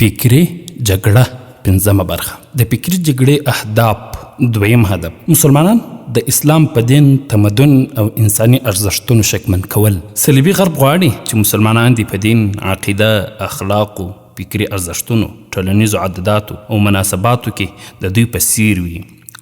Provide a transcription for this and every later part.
فکري جګړه پنځمه برخه د فکري جګړې اهداف دویم هدف مسلمانان د اسلام په دین، تمدن او انساني ارزښتونو شکمن کول. صلیبي غرب غواړي چې مسلمانان دې په دین، عقیده، اخلاقو، فکري ارزښتونو، ټولنیزو عادتاتو او مناسباتو کې د دوی په څیر وي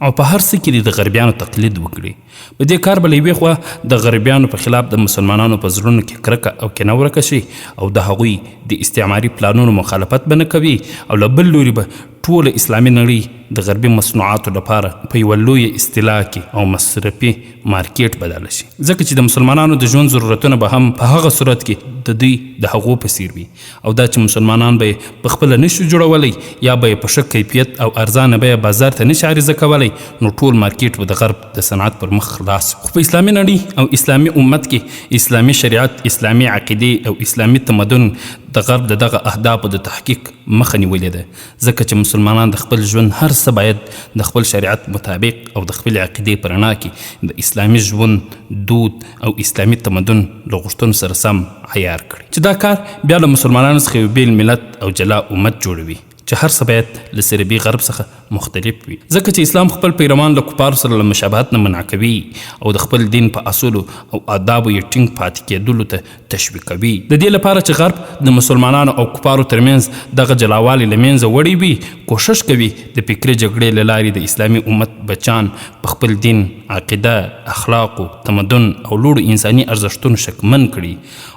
او په هر څه کې دې د غربیانو تقلید وکړي. په دې کار به له یوې خوا د غربیانو په خلاف د مسلمانانو په زړونو کې کرکه او کینه ورکه شي او د هغوی د استعماري پلانونو مخالفت به نه کوي او له بل لوري به ټوله اسلامي نړۍ د غربي مصنوعاتو لپاره په یوه لویه اصطلاح کې او مصرفي مارکیټ بدله شي، ځکه چې د مسلمانانو د ژوند ضرورتونه به هم په هغه صورت کې د دوی د هغو په څیر وي. او دا چې مسلمانان به یې په خپله نه شي جوړولی یا به یې په ښه کیفیت او ارزانه بیه بازار ته نه شي عرضه کولی، نو ټول مارکیټ به د غرب د صنعت پر مخ خلاص وي. خو په اسلامي نړۍ او اسلامي امت کې اسلامي شریعت، اسلامي عقیدې او اسلامي تمدن د غرب د دغه اهدافو د تحقیق مخه نیولې ده، ځکه چې مسلمانان د خپل ژوند هر څه باید د خپل شریعت مطابق او د خپلې عقیدې په رڼا کې د اسلامي ژوند دود او اسلامي تمدن له غوښتنو سره سم عیار کړي، چې دا کار بیا له مسلمانانو څخه یو بېل ملت او جلا امت جوړوي چې هر څه باید له صلیبي غرب څخه مختلف وي، ځکه چې اسلام خپل پیروان له کفارو سره له مشابهت نه منع کوي او د خپل دین په اصولو او آدابو یې ټینګ پاتې کېدلو ته تشویقوي. د دې لپاره چې غرب د مسلمانانو او کفارو ترمنځ دغه جلاوالی له منځه وړی وي، کوښښ کوي د فکري جګړې له لارې د اسلامي امت بچان په خپل دین، عقیده، اخلاقو، تمدن او لوړو انساني ارزښتونو شکمن کړي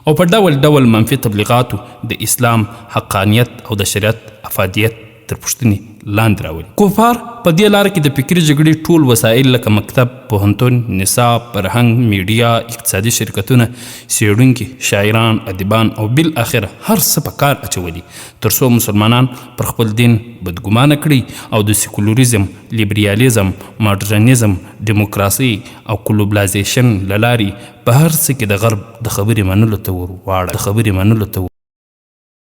او په ډول ډول منفي تبلیغاتو د اسلام حقانیت او د شریعت افادیت تر پوښتنې لاندې راولي. کفار په دې لاره کې د فکري جګړې ټول وسایل لکه مکتب، پوهنتون، نصاب، فرهنګ، میډیا، اقتصادي شرکتونه، څېړونکي، شاعران، ادیبان او بالاخره هر څه په کار اچولي تر څو مسلمانان پر خپل دین بدګمانه کړي او د سیکولریزم، لیبریالیزم، ماډرنیزم، ډیموکراسۍ او کلوبلازیشن له لارې په هر څه کې د غرب د خبرې منلو ته ور واړوي.